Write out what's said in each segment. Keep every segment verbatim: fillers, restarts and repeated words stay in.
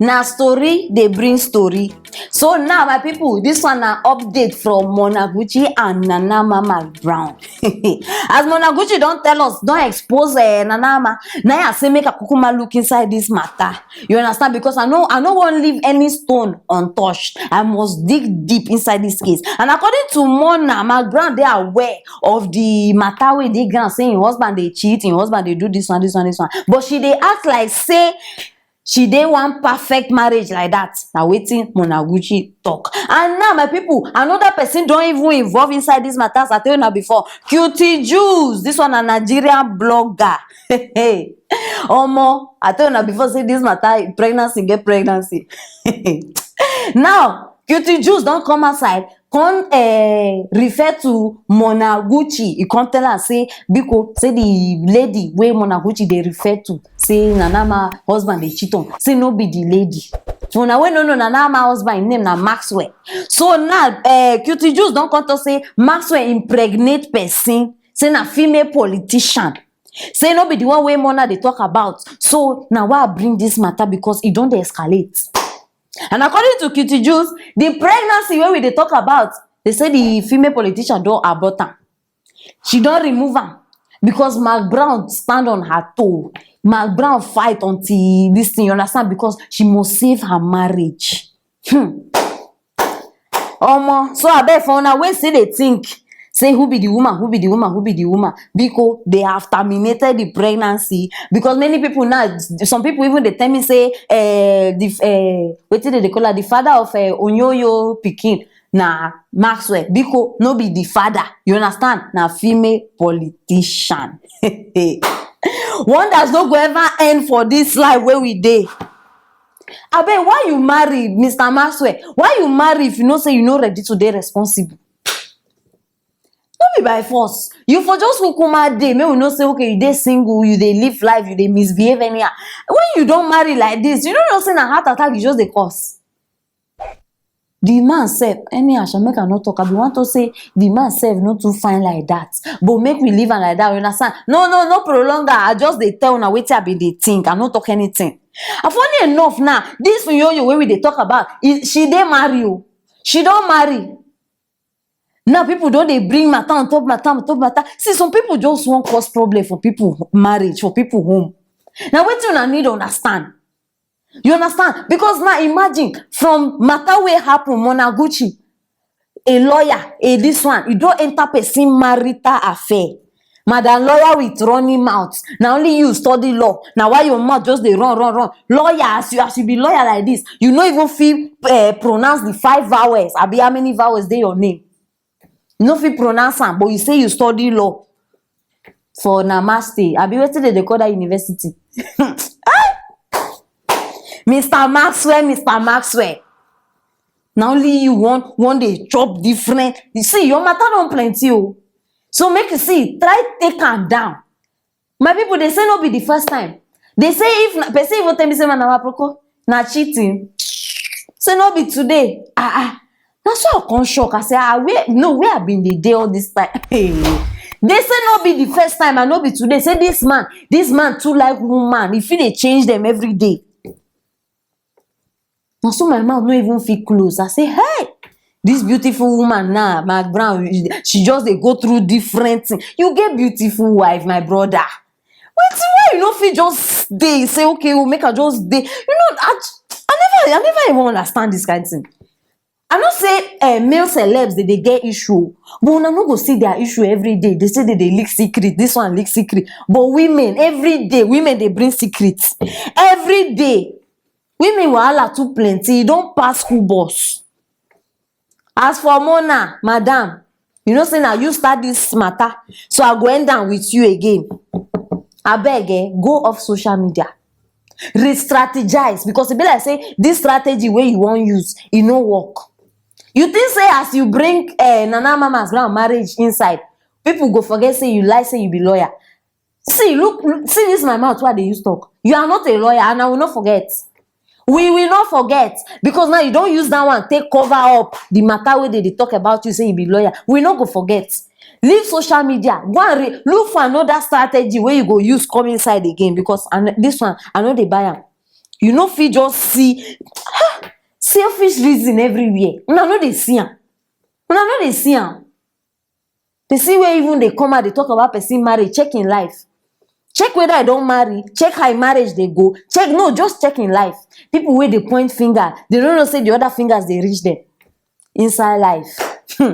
Na story dey bring story. So now, my people, this one na update from Monaguchi and Nana Mama Brown. As Monaguchi don tell us, don expose uh, Nana Mama, na I say make I kukuma look inside this matter. You understand? Because I know I no wan leave any stone untouched. I must dig deep inside this case. And according to Mona, Mark Brown dey aware of the matter wey dey ground, say im husband dey cheat, im husband dey do this one, this one, this one. But she dey act like say she dey one perfect marriage like that. Na wetin Monaguchi talk. And now, my people, another person don even involve inside this matter, as I tell una before. Cutie Juice, this one na Nigerian blogger. Omo, I tell una before say this matter, pregnancy get pregnancy. Now, Cutie Juice don come outside, come uh, refer to Monaguchi. He come tell her say, biko, say the lady wey Monaguchi dey refer to, say Nana Mama husband dey cheat on, say no be the lady. So una wey no know, Nana Mama husband, im name na Maxwell. So now, uh, Cutie Juice don come talk say Maxwell impregnate person, say na female politician. Say no be the one wey Mona dey talk about. So na why I bring this matter, because e don dey escalate. And according to Cutie Juice, the pregnancy wey we dey talk about, they say the female politician don abort am. She don remove am because Mark Brown stand on her toe. Mark Brown fight until this thing, you understand, because she must save her marriage. Hmm. Omo, so abeg, for una wey still dey think say who be the woman, who be the woman, who be the woman, biko, they have terminated the pregnancy, because many people now, some people even dey tell me say uh, the uh, wetin dem dey call her, the father of uh, Onyoyo pikin na Maxwell. Biko, no be the father, you understand, na female politician. Wonders no go ever end for this life wey we dey. Abeg, why you marry, Mister Maxwell? Why you marry if you know say you no ready to dey responsible? No be by force. You for just kukuma dey, make we know say, okay, you dey single, you dey live life, you dey misbehave anyhow. When you don marry like this, you no know say na heart attack you just dey cause. The man sef, anyhow sha, make I no talk, I be want to say the man sef no too fine like that. But make we leave am like that, you understand? No, no, no prolong am. I just dey tell una wetin I bin dey think. I no talk anything. And funny enough now, this Nyoyo wey we dey talk about, e, she dey marry o. She don marry. Now people don dey bring matter on top matter on top matter. See, some people just wan cause problem for people marriage, for people home. Na wetin una need understand. You understand? Because now imagine, from matter wey happen, Monaguchi, a lawyer, a this one, you don enter person marital affair. Madam lawyer with running mouth. Na only you study law. Na why your mouth just dey run, run, run. Lawyer, as you as you be lawyer like this, you no even fit uh, pronounce the five vowels. Abi how many vowels dey your name? You no fit pronounce am, but you say you study law for Namaste. Abi wetin dem dey call that university? Mister Maxwell, Mister Maxwell. Na only you wan wan dey chop different. You see, your matter don plenty o. So make you see, try take am down. My people, they say no be the first time. They say if na, person even tell me say man na waproko, na cheating. Say no be today. Ah ah. Na so I come shock. I say, ah, where no where I been dey dey all this time. Hey. They say no be the first time and no be today. Say this man, this man too like woman. If he dey change them every day. Na so my mouth no even fit close. I say, hey, this beautiful woman now, Mark Brown, she just dey go through different things. You get beautiful wife, my brother. Wetin, why you no fit just dey say, okay, oh, make I just dey? You know, I, I never, I never even understand this kind of thing. I know say uh, male celebs they dey get issue, but una no go see their issue every day. They say they dey leak secret, this one leak secret. But women, every day, women they bring secrets. Every day, women wahala too plenty. E don pass school bus. As for Mona, madam, you know say na you start this matter, so I go end am with you again. Abeg, eh, go off social media, re-strategize, because e be like say this strategy wey you wan use, e no work. You think say as you bring uh, Nana Mama's Brown marriage inside, people go forget say you lie say you be lawyer? See, look, see this my mouth wey I dey use talk. You are not a lawyer, and I will not forget. We will not forget, because now you don use that one take cover up the matter wey they dey talk about you say you be lawyer. We no go forget. Leave social media, go and re- look for another strategy wey you go use come inside again, because and this one I no dey buy am. You no fit just see, ah, selfish reason everywhere. Una no dey see am. Una no dey see am. Person wey even dey come out dey talk about person marriage, check im life. Check whether e don marry, check how im marriage dey go. Check, no, just check im life. People wey dey point finger, they no know say the other fingers dey reach them inside life. Hmm.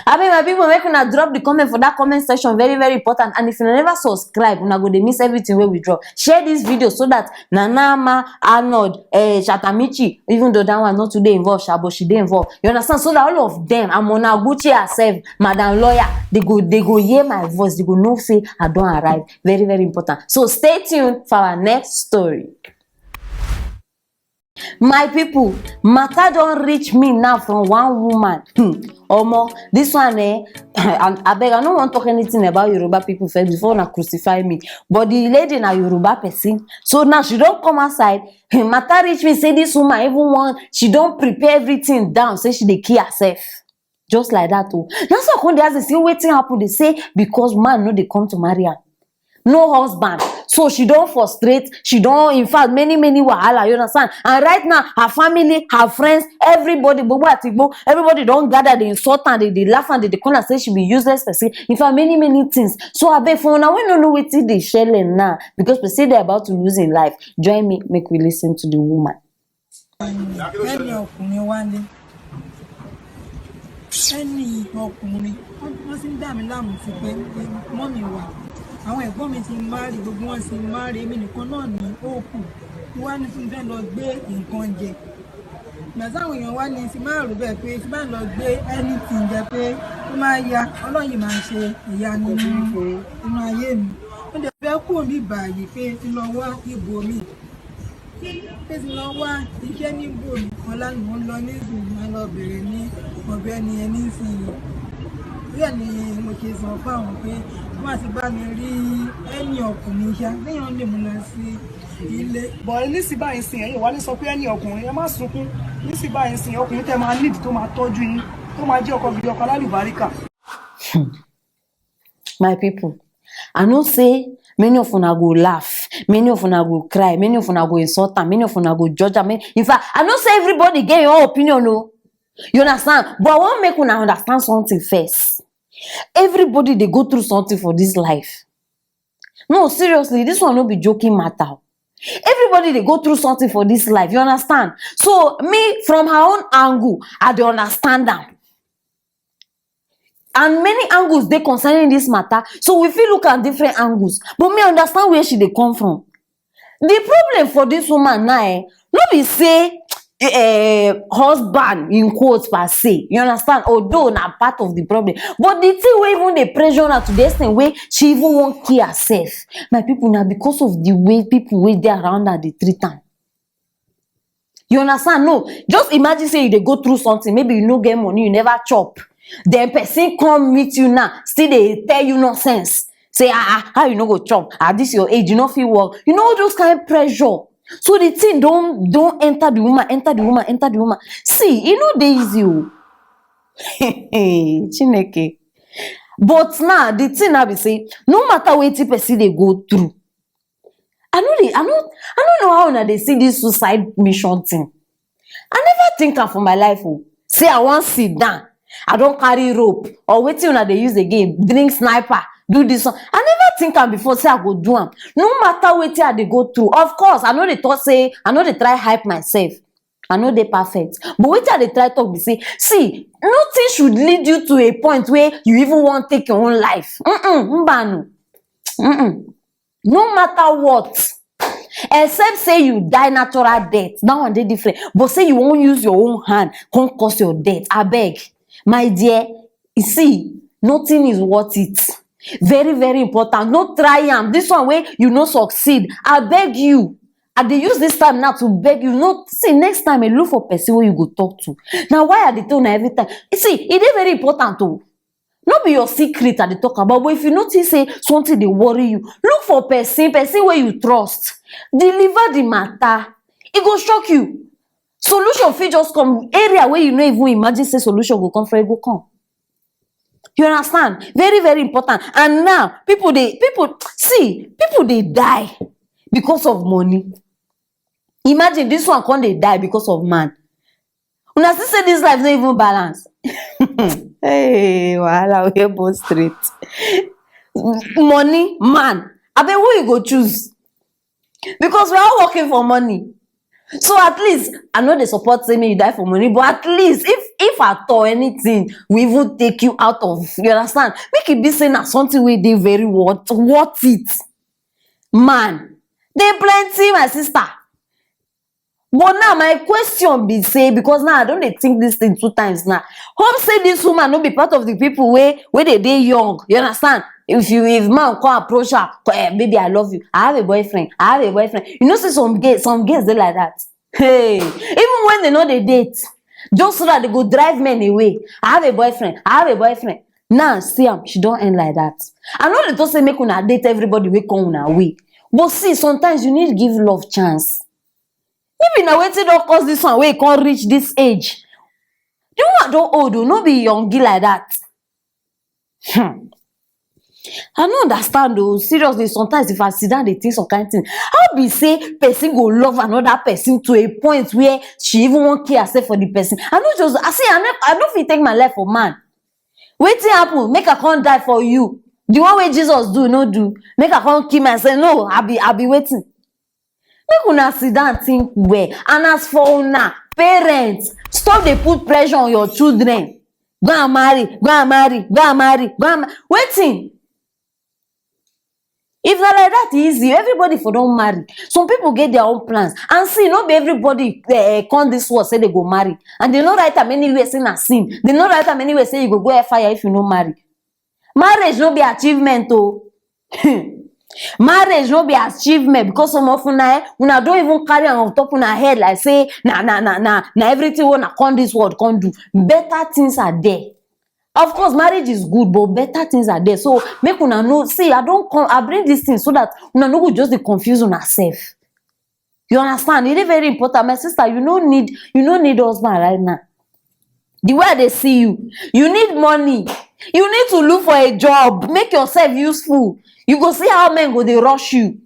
Abeg, my people, make una drop the comment for that comment section. Very, very important. And if you never subscribe, una go dey miss everything wey we drop. Share this video so that Nana Ama, Arnold, eh, Shatamichi, even though that one not today involved, sha, but she dey involved. You understand? So that all of them, Amona Gucci herself, Madam Lawyer, they go, they go hear my voice. They go know say I don arrive. Very, very important. So stay tuned for our next story. My people, matter don reach me now from one woman. Hmm. Omo, this one, eh, and abeg, I no wan talk anything about Yoruba people first before una crucify me. But the lady na Yoruba person. So now she don come outside. Hmm, matter reach me, say this woman even wan, she don prepare everything down, say she dey kill herself. Just like that, oh. Na so I come dey ask, say wetin happen. They say because man no dey come to marry am. No husband. So she don frustrate, she don, in fact, many, many wahala, you understand? And right now, her family, her friends, everybody, gbogbo atigbo, everybody don gather, dey insult am, dey, dey laugh am, dey, dey call am say she be useless person. In fact, many, many things. So abeg, for una wey no know wetin dey shele now, because we say they about to lose im life, join me, make we listen to the woman. Ẹni ọkùnrin wá ní, ẹni ọkùnrin, wọ́n ti ń dà mí láàmú sí pé mọ́mì wà, àwọn ẹ̀gbọ́n mi ti márì, gbogbo wọn ti márì, èmi nìkan náà ní òkú. Mo wá ní tí mo fẹ́ lọ gbé nǹkan jẹ. Ìgbà táwọn èèyàn wá ní ti máa rò bẹ́ẹ̀ pé tí bá lọ gbé anything jẹ pé ó máa ya, Ọlọ́run yìí máa ṣe ìyanu nínú ayé mi. Mo dẹ̀ fẹ́ kúrò ní báyìí pé kí n lọ wá ibòmíì. Pé tí lọ wá iṣẹ́ níbò kan lánàá, mo ń lọ nísìnyí, máa lọ bẹ̀rẹ̀ ní ọ̀dọ̀ ẹni yẹn nísìnyí. Bẹ́ẹ̀ ni mo ṣe sọ fún àwọn pé wọ́n á ti bá mi rí ẹni ọkùnrin ṣá, téèyàn lè mú lọ sí ilé. Bọ̀ nísìnyí báyìí sìn, ẹ̀yin ò wá ní sọ pé ẹni ọkùnrin, ẹ má sunkún. Nísìnyí báyìí sìn, ọkùnrin tẹ́ máa nídìí tó máa tọ́jú yín, tó máa jẹ́ ọkọ gidi, ọkọ alálùbáríkà. My people, I know say many of una go laugh, many of una go cry, many of una go insult am, many of una go judge am. In fact, I know say everybody get your own opinion, no. You understand? But I wan make una understand something first. Everybody dey go through something for this life. No, seriously, this one no be joking matter. Everybody dey go through something for this life, you understand? So me, from her own angle, I dey understand am. And many angles dey concerning this matter, so we fit look at different angles. But me understand where she dey come from. The problem for this woman now, eh, no be say, eh, husband in quotes per se, you understand, although na part of the problem, but the thing wey even dey pressure her to the extent wey she even wan kill herself, my people, na because of the way people wey dey around her dey treat am. You understand? No, just imagine say you dey go through something, maybe you no get money, you never chop, then person come meet you now, still dey tell you nonsense, say, ah, ah, how you no go chop at this your age, you no fit work, you know, all those kind pressure. So the thing don, don enter the woman, enter the woman, enter the woman. See, e no dey easy o. Chineke. But now the thing now be say, no matter wetin person dey go through, I no dey, I no, I no know how una dey see this suicide mission thing. I never think am for my life o. Say I wan sit down, I don carry rope or wetin una dey use again, drink sniper, do this one. I never think am before say I go do am. No matter wetin I dey go through, of course, I no dey talk say, I no dey try hype myself. I no dey perfect. But wetin I dey try talk be say, see, nothing should lead you to a point where you even wan take your own life. Mm-mm, mbanu. Mm-mm. No matter what. Except say you die natural death. That one dey different. But say you wan use your own hand, come cause your death. Abeg, my dear, you see, nothing is worth it. Very, very important. No try am. This one wey you no succeed, I beg you. I dey use this time now to beg you. No, see, next time, eh, look for person wey you go talk to. Na why I dey tell una every time. You see, e dey very important o. No be your secret I dey talk about, but if you notice say something dey worry you, look for person, person wey you trust. Deliver the matter. E go shock you. Solution fit just come area wey you no even imagine say solution go come from, e go come. You understand? Very, very important. And now, people dey, people, see, people dey die because of money. Imagine this one come dey die because of man. Una see say this life no even balance. Hey, wahala wey both straight. Money, man, abeg, who you go choose? Because we are all working for money. So at least, I no dey support say make you die for money, but at least if if at all anything we even take you out of, you understand, make e be say na something wey dey very worth worth it. Man, dey plenty, my sister. But now my question be say, because now I don dey think this thing two times now. Hope say this woman no be part of the people wey wey dey dey young. You understand? If you if man come approach her, eh, baby, I love you. I have a boyfriend. I have a boyfriend. You know, see some gay some girls dey like that. Hey, even when they no dey date, just so that they go drive men away. I have a boyfriend. I have a boyfriend. Now see am, she don end like that. I no dey talk say make una date everybody wey come una way. But see, sometimes you need give love chance. Maybe na wetin don cause this one wey come reach this age. The woman don old o, no be youngie like that. Hmm. I no understand o. Seriously, sometimes if I sit down dey think some kind thing, how be say person go love another person to a point where she even wan kill herself for the person? I no just, I say, I no, I no fit take my life for man. Wetin happen? Make I come die for you. The one wey Jesus do, no do. Make I come kill myself. No, I be, I be waiting. Make una sit down think well. And as for una parents, stop dey put pressure on your children. Go and marry, go and marry, go and marry, go and ma- wetin? If na like that e easy, everybody for don marry. Some people get their own plans. And see, no be everybody uh, come this world say they go marry. And they no write am anywhere say na sin. They no write am anywhere say you go go hellfire if you no marry. Marriage no be achievement o. Marriage no be achievement, because some of una, eh, una don even carry am on top una head like say na na na na na everything wey una come this world come do. Better things are there. Of course, marriage is good, but better things are there. So make una know. See, I don come, I bring this thing so that una no go just dey confuse una sef. You understand? E dey very important. My sister, you no need, you no need husband right now. The way I dey see you, you need money. You need to look for a job, make yourself useful. You go see how men go dey rush you.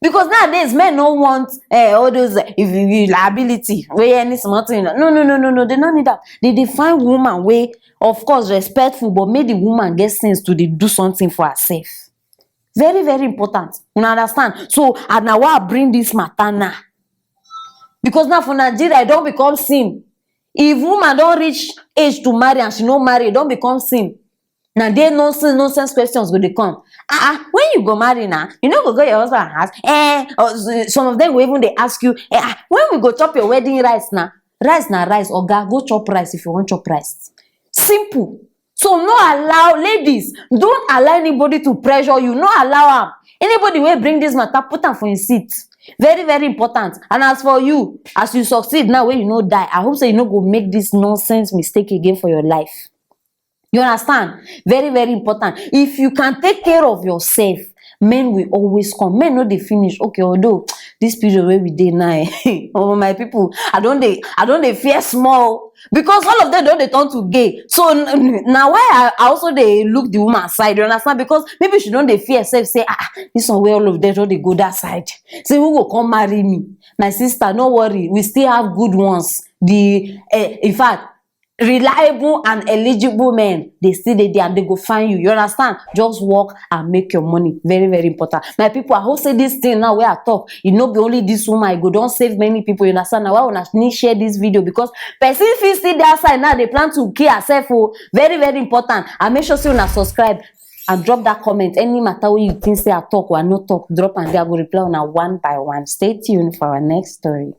Because nowadays, men no want, eh, all those, eh, if you, you liability, wey any small thing. No, no, no, no, no. They no need that. They dey find woman wey, of course, respectful, but make the woman get sense to dey do something for herself. Very, very important. Una understand? So, and na why I bring this matter now. Because now for Nigeria, e don become sin. If woman don reach age to marry and she no marry, e don become sin. Na there nonsense, nonsense questions go dey come. Ah, ah, when you go marry now, you no go go your husband house. Eh, or s- some of them go even dey ask you, eh, ah, when we go chop your wedding rice now? Rice na rice, oga, go chop rice if you wan chop rice. Simple. So no allow, ladies, don't allow anybody to pressure you. No allow am. Anybody wey bring this matter, put am for him seat. Very, very important. And as for you, as you succeed now, wey you no die, I hope say you no go make this nonsense mistake again for your life. You understand? Very, very important. If you can take care of yourself, men will always come. Men no dey finish. Okay, although this period wey we dey now, eh, oh my people, I don dey, I don dey fear small, because all of them don dey turn to gay. So n- n- na why I, I also dey look the woman side. You understand? Because maybe she don dey fear herself, say, ah, this one wey all of them don dey go that side. Say, who go come marry me? My sister, no worry. We still have good ones. The eh, in fact, reliable and eligible men, they still dey there and they go find you. You understand? Just work and make your money. Very, very important. My people, I hope say this thing now wey I talk, e no be only this woman, e go don save many people. You understand? Na why una need share this video, because person fit still dey outside now, dey plan to kill herself o. Very, very important. And make sure say una subscribe and drop that comment. Any matter wey you think say I talk or I no talk, drop am there. I go reply una one by one. Stay tuned for our next story.